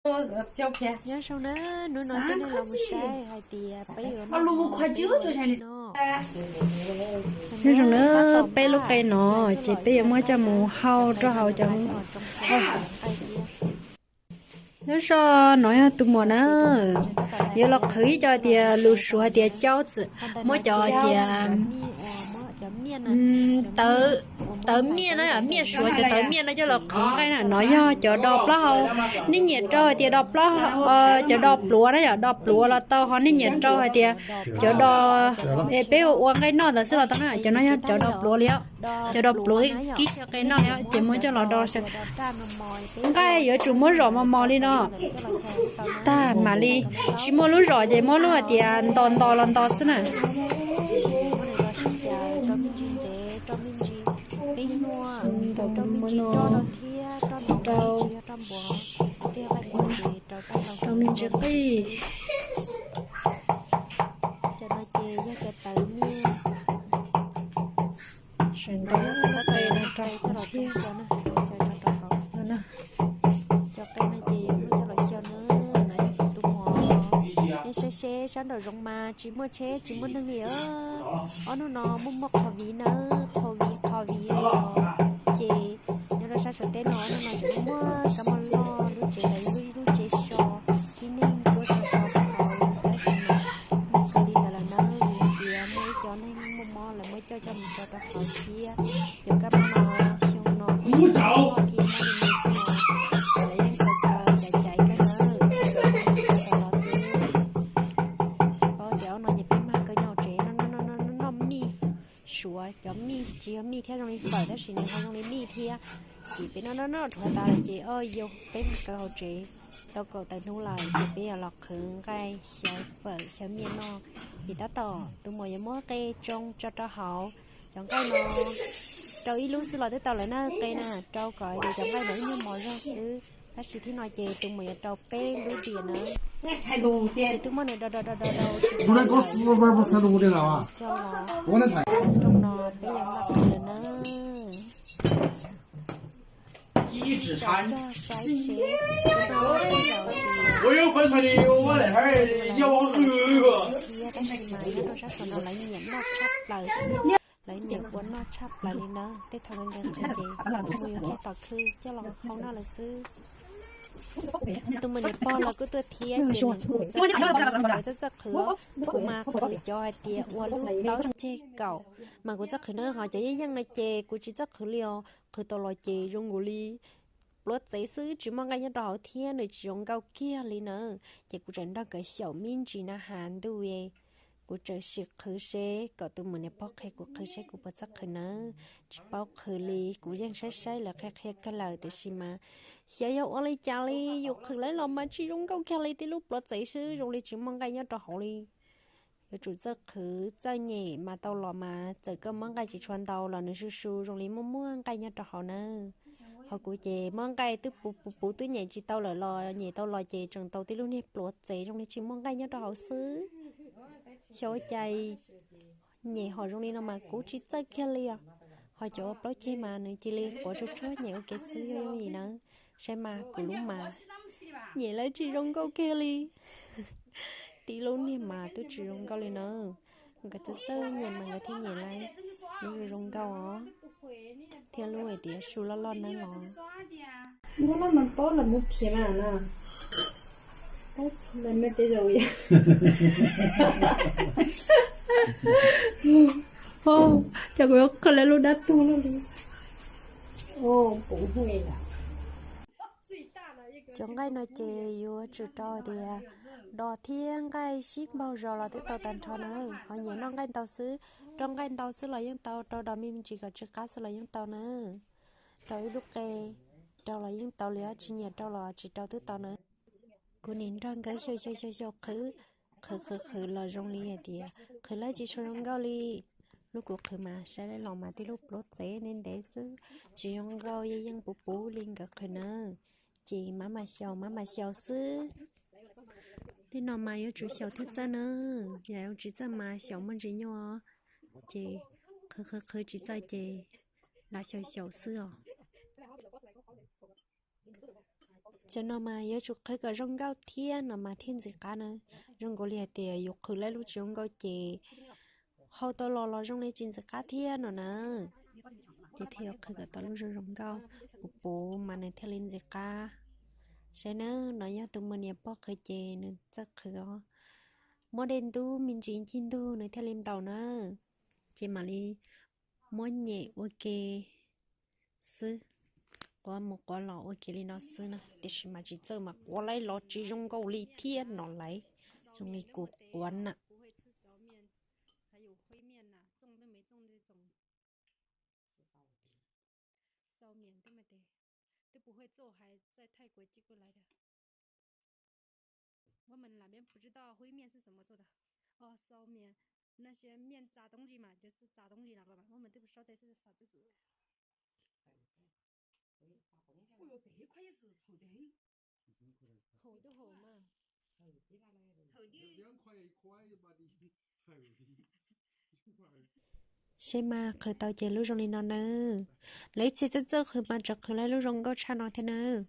Nyob zoo na, hnub no coj nej los mus saib hais tias peb yuav muab qhov twg no. Nyob zoo na, peb lub qe no ces peb yuav muab coj mus hau rau hauv cov. Nyob zoo, no yog tus muam na, yuav los qhwv ib co hais tias lus Suav hais tias cauv txwm, muab cov hais tias tawv miaj na, miaj Suav cov tawv miaj no coj los qhwv nqaij na. No yog cov do plaub hau, nej nyiam rau hais tias do plaub, cov do pluav na yom, do pluav los tau, ho nej nyiam rau hais tias cov do es peb ua nqaij noj ntawd xwb los tau na. Cov no yog cov do pluav li os, cov do pluav kib xyaw qe noj li os, ces muab coj los do xyaw. Nqaij yuav tsum muab zom mos mos li no, tag mam li, tsis muaj lub zom ces muab lub hais tias ntos ntos los ntos xwb na. Rau me ntsis qij. Cov no ces yog cov tawv miaj. Sawv ntau qe no rau hauv thiab. Cov qe no ces yuav muab coj los xyaw na, no yog kuv tus muam. Nej saib seb sab nraum zoov mas tsis muaj tsheb tsis muaj neeg li. Ob hnub no muaj muaj qhov viv na, qhov viv qhov viv li os. Ces nyob rau sab Suav teb no ob hnub no tseem muaj kab mos loj lub tsev ntawd ib lub ib lub tsev so, tib neeg tuaj so so rau hauv, tab sis mas nws kawg li ntawd lawm na, vim hais tias muaj ib co neeg muaj mob lawv muab coj coj mus tso rau hauv thiab. Cov kab mos no xyoo no kuj tsis muaj thiab, mob li no xwb no, lawv yeej kaw kaw caiv caiv kawg na, los xwb. Tsis paub tias ob no ces peb mag kaw nyob hauv tsev noj mij Suav, cov mij tsis yog mij thiab, zoo li fawm tab sis nws ho zoo li mij thiab. Ces peb noj noj noj rhuav tas lawm ces o yog peb mag kaw hauv tsev, tau kaum tawm hnub lawm ces peb yuav los qhwv nqaij xyaw fawm xyaw mij noj. Ces tab tom tus muam yuav muab qe tsoo tso rau hauv. Cov nqaij no rau ib lub xwb los twb tau lawm na, qe na, rau kom cov nqaij ntawd ib nyuag mos zog xwb. Tab sis thib no ces tus muam yuav rau peb lub diam na. Ces twb muab nws do do do do do coj los rooj no peb yuav noj qe lawm na. Coj saib seb, thiab tab sis mas nyob rau sab Suav no lawv nyiam noj tshaj plaws, lawv nyiam ua noj tshaj plaws li na. Tej thaum nkawd nqhis qhwv ces mus yuav kiag tom khw coj los hau noj lawm xwb. Tus muam niam pog los kuj tuaj thiab ces nws kuj txawj qhwv, kuv mas qhwv cov hais tias ua lub plaub ceg kaum mas kuv txawj qhwv na, ho cov yeej yeej no ces kuv tsis txawj qhwv li os. Qhwv tau los ces zoo nkaus li pluav txev xwb, tsis muaj nqaij nyob rau hauv thiab nws tsis zoo nkauj kiag li na. Ces kuv tseem nrog nkawd xyaum me ntsis na has ntuj, kuv tseem sim qhwv seb kom tus muam niam pog qhia kuv qhwv seb kuv puas txawj qhwv na. Tsis paub qhwv li, kuv yeej saib saib lawv qhia qhia kawg lawm tiam sis mas xyov yog ua li cas li, yus qhwv lawm los mas tsis zoo nkauj kiag li, tib lub pluav txev xwb, zoo li tsis muaj nqaij nyob rau hauv li. Yuav tsum txawj qhwv txawj nyem mas tau los mas, txawm koj muab nqaij tsis tshua ntau los nws su su zoo li muaj muaj nqaij nyob rau hauv na. Ho kuv ces muab nqaij twb puv puv puv twb nyem tsis tau lawm los nyem tau los ces tseem tau tib lub niag pluav txev zoo li tsis muaj nqaij nyob rau hauv xwb. Xyov ua cas nyem hom zoo li no mas kuv tsis txawj kiag li os. Ho cov ua plaub ceg mas nws cia li quav tsuag tsuag nyem ua ke xwb yooj yim na. Saib mas kuv lub mas nyem lawm tsis zoo nkauj kiag li. Tib lub niag mas twb tsis zoo nkauj li na. Nkawd txawj txawj nyem mas nkawd thiaj nyem lawm lub zoo zoo nkauj os. Thiab lub hais tias su loj loj nawb los. Nyob no mas paub los mus phiav mas na. Paub txog lawm me tej zaum yom. Ces kuv yuav qhwv lawv lub dab tuag no li. Cov nqaij no ces yuav tsum rau tias dos thiab nqaij sib npaug zos los twb tau tag nrho na. Ho nyiam noj nqaij ntau xwb, rau nqaij ntau xwb los yeej tau, rau dos me ntsis kom tsw qab xwb los yeej tau na. Rau ib lub qe, rau los yeej tau li os, tsis nyiam rau los tsis rau twb tau na. Kuv nim nrog nkawd xyaum xyaum xyaum xyaum qhwv, qhwv qhwv qhwv los zoo li hais tias qhwv lawm tsis tshua zoo nkauj li. Lub kuv qhwv mas saib los mas tib lub pluav txev ntev ntev xwb, tsis zoo nkauj, yeej yeej puv puv li nkawd qhwv na. Ces maj mam xyaum maj mam xyaum xwb. Tej no mas yuav tsum xyaum thiaj txawj na, yam yuav tsis txawj mas xyaum muaj ntsis nyuaj. Ces qhwv qhwv qhwv tsis txawj ces lam xyaum xyaum xwb os. Cov no mas yuav tsum qhwv kom zoo nkauj thiab no mas thiaj ntxim qab na. Zoo nkaus li hais tias yus qhwv laib lub tsis zoo nkauj ces hau tau los los zoo li tsis ntxim qab thiab no na. Ces thiaj yuav qhwv kom tau lub zoo zoo nkauj, puv puv mas nws thiaj li ntxim qab. Saib nawb, no yog tus muaj niam pog qhwv ces nws txawj qhwv os. Muab dej ntub me ntsis ncig ntug nws thiaj li nplaum na. Ces mam li muab nyem ua ke xwb, quav mus quav los ua ke li no xwb na, tiam sis mas tsis txawj mas quav laib los tsis zoo nkauj li thiab no lauj, zoo li kuv quav na. Saib mas qhwv tau ces lub zoo li no nawb. Lawv ib txhia txawj txawj qhwv mas tseem qhwv laib lub zoo nkauj tshaj no thiab nawb.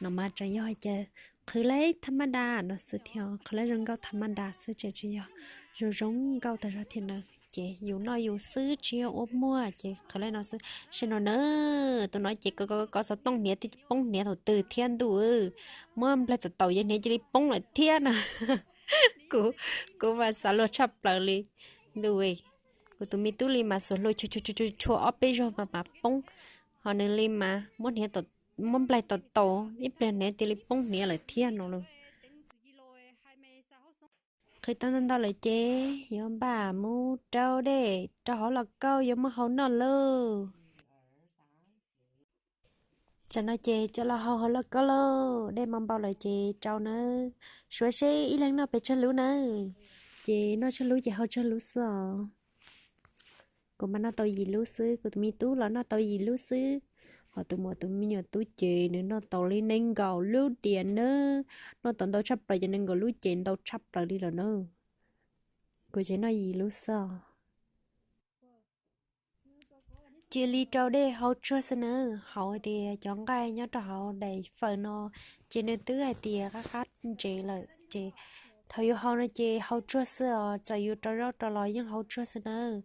No mas tseem yog hais tias qhwv laib tham ma da no xwb thiab, qhwv laib zoo nkauj tham ma da xwb, tseem tsis yog zoo zoo nkauj tag zog thiab nawb. Ces yus noj yus xwb tsis yog ua muag ces qhwv laib no xwb. Saib no nawb, tus no ces kov kov xov tooj hniav twb poob hniav thaum twg thiab ntuj, muab nplaig taus taus yog hniav cia li poob lawm thiab no. Kuv, kuv mas xav luag tshaj plaws li ntuj. Kuv tus me tub li mas xuas hlua tshua ob peb zaug mas mas poob, ho nws li mas muab hniav, muab nplaig taus taus ib pliag hniav cia li poob hniav lawm thiab no lauj. Qhwv tau ntau ntau lawm ces yuav npaj mus rau dej rau hauv lauj kaub yuav muab hau noj lauj. Tsam no ces coj los hau hauv lauj kaub lauj, dej mas npau lawm ces rau nawb. Suav seb ib leeg noj pes tsawg lub nawb. Ces noj tsawg lub ces hau tsawg lub xwb os. Kuv mas noj tau yim lub xwb, kuv tus me tub los noj tau yim lub xwb. Ho tus muam tus me nyuam tub ces nws noj tau li nees nkaum lub diam nawb. Noj tau ntau tshaj plaws ces nees nkaum lub ces ntau tshaj plaws li lawm nawb. Kuv ces noj yim lub xwb os. Cia li rau dej hau tsuag xwb nawb, hauv hais tias cov nqaij nyob rau hauv daim fawm no ces nws twb hais tias qab qab ntsev lawm ces thaum yus hau no ces hau tsuag xwb os, txawm yus rau zaub rau los yeej hau tsuag xwb nawb.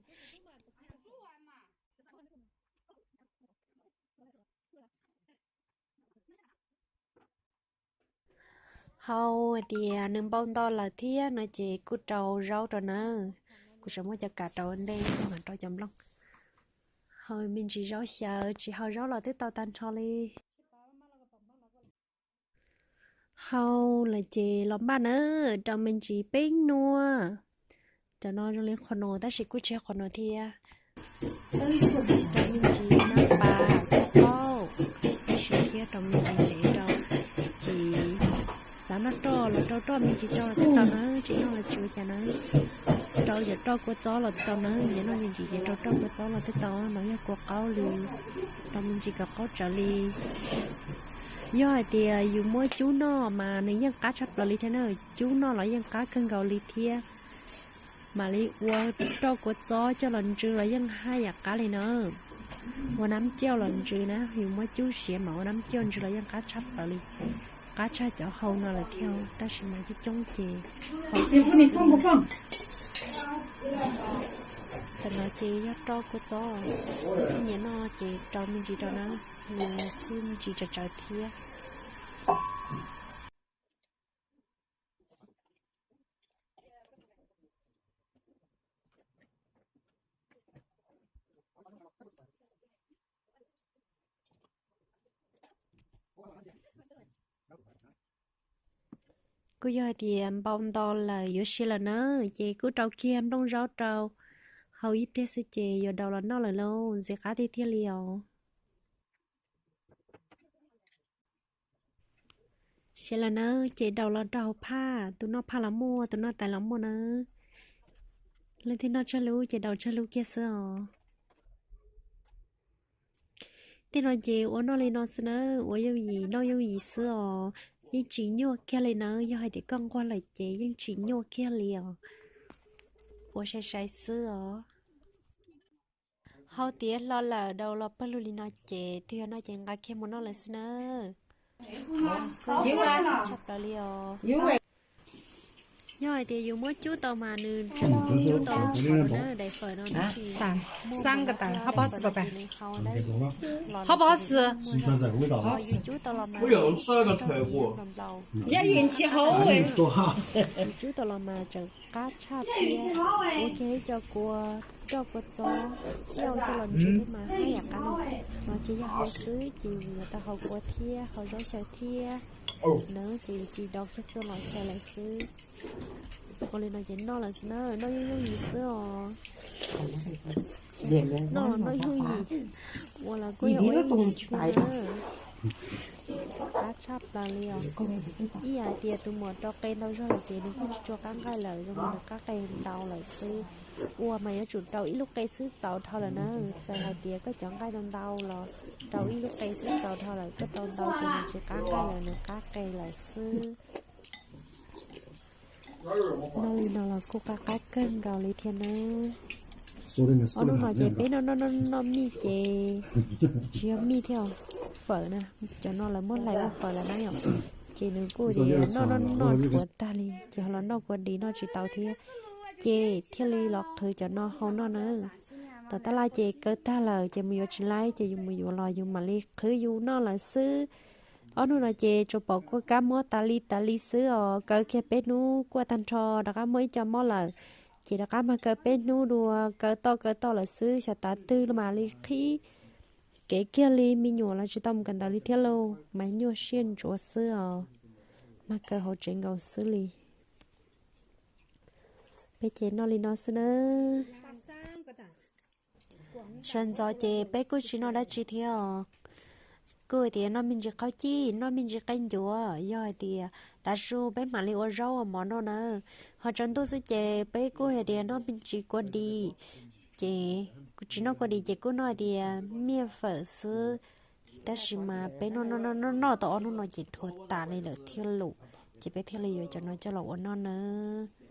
Hau hais tias nws npau nto lawm thiab no ces kuj rau zaub rau nawb. Kuv tseem muab cov kas rau ntej mas rau cov nplooj. Hau me ntsis zaub xyaw, tsis hau zaub los twb tau tag nrho li. Hau lawm ces los npaj nawb, rau me ntsis peeb nua. Cov no zoo li qhua nus tab sis kuj tsis yog qhua nus thiab. Rau me ntsis nab pas, qaub, tab sis thiab rau me ntsis ntsev rau. Ces xav noj roj los rau roj me ntsis rau los twb tau nawb, tsis noj los tsis ua cas nawb. Rau cov roj kua txob los twb tau nawb, yog noj me ntsis ces rau roj kua txob los twb tau, no yog kua qaub li, rau me ntsis kom qaub tsawv li. Yog hais tias yus muab cub noj mas nws yeej qab tshaj plaws li thiab na, cub noj los yeej qab kawg nkaus li thiab. Mam li ua roj kua txob coj los ntsw los yeej haj yam qab li na. Ua nab cauj los ntsw na, yus muab cub siav mas ua nab cauj ntsw los yeej qab tshaj plaws li. Qab tshaj cov hau no lawm thiab, tab sis mas coob coob ces hau coob xwb. Tam no ces yog roj kua txob, nyiam noj ces rau me ntsis rau na, nws kuj me ntsis tsawv tsawv thiab. Kuj yog hais tias npau nto lawm yuav sia lawm na, ces kuj rau kiag nplooj zaub rau hau ib pliag xwb ces yuav daus los noj lawm lauj, ntxim qab tiag tiag li os. Siav lawm nawb, ces daus los rau hauv phaj, tus noj phaj los muaj, tus noj tais los muaj nawb. Leej twg noj tsawg lub ces daus tsawg lub kiag xwb os. Tej no ces ua noj li no xwb nawb, ua yooj yim noj yooj yim xwb os, yeej tsis nyuaj kiag li nawb, yog hais tias koj nquag lawm ces yeej tsis nyuaj kiag li os. Ua sai sai xwb os. Hau tiav hlo lawm daus los pawg lug li no ces twg yog noj ces nqa kiag mus noj lawm xwb nawb. Tshaj plaws li os. Yog hais tias yus muab cub tau mas nws tseem cub tau lub phawv na, daim phawv no tab sis muaj daim phawv no ces nws hau dawb los no ces nws muaj zog. Ho yus cub tau los mas nws nplaum nplaum. Yus cub tau los mas tseem qab tshaj thiab. Ua kiag ib co kua roj kua txob ciaj ua coj los ntsuab mas haj yam qab no. No ces yog hau xwb ces yus yuav tau hau kua thiab hau zaub xyaw thiab. Nws ces yus tsis do kiag txuj lom xyaw lawm xwb. Ua li no ces noj lawm xwb na, noj yooj yooj yim xwb os. Noj los noj yooj yim, ua los kuj yog ua yooj yim xwb thiab na. Qab tshaj plaws li os. Ib yam hais tias tus muam rau qe ntau zog lawm ces nws kuj tsis tshua qab nqaij lawm, zoo li nws qab qe ntau lawm xwb. Ua mas yuav tsum rau ib lub qe xwb txaus dhau lawm na. Txawm hais tias koj cov nqaij ntau ntau los rau ib lub qe xwb txaus dhau lawm, koj rau ntau ces nws tsis qab nqaij lawm, nws qab qe lawm xwb. Noj li no los kuj qab qab kawg nkaus li thiab nawb. Ob hnub no ces peb noj noj noj noj mij ces tsis yog mij thiab, fawm na. Cov no lawv muab hlais ua fawm lawm na yom. Ces nws kuj tias noj noj noj dhuav tag li ces ho los noj kua dis noj tsis tau thiab. Ces thiaj li los qhwv cov no hau noj na. Tom tab laj ces kaw tag lawm ces mus yuav tsis laib ces yus mus yuav los yus mam li qhwv yus noj lawm xwb. Ob hnub no ces tsuas pom kuaj kab mob tas li tas li xwb os. Kaw kiag peb hnub kuaj tag nrho rov qab muaj ib co mob lawm. Ces rov qab mag kaw peb hnub dua, kaw toj kaw toj lawm xwb, xyov tav twg los mam li qhib kev kiag li. Me nyuam los tsis tau mus kawm ntawv li thiab lauj, mas nyuaj siab ntsuav xwb os. Mag kaw hauv tsev nkaus xwb li. Peb ces noj li no xwb nawb. Sawv ntxov ces peb kuj tsis noj dab tsi thiab os. Kuj hais tias noj me ntsis qhaub cij, noj me ntsis qaij ncuav, yog hais tias tav su peb mam li ua zaub ua mov noj na. Ho tsaus ntuj xwb ces peb kuj hais tias noj me ntsis kua dis. Ces tsis noj kua dis ces kuj noj hais tias miaj fawm xwb. Tab sis mas peb noj noj noj noj tau ob hnub no ces dhuav tas li lawm thiab lauj. Ces peb thiaj li yuav cov no coj los ua noj nawb.